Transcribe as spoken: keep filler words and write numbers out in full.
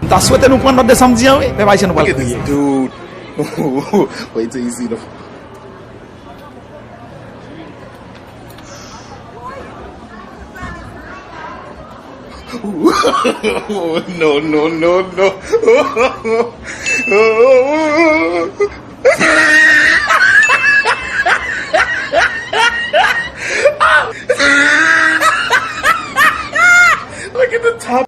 M ta swete nou pran nòt de sa m di an, wi. Pèp ayisyen, nou pral kriye. Look at this dude. Wait till you see the No, no, no, no. Look at the top.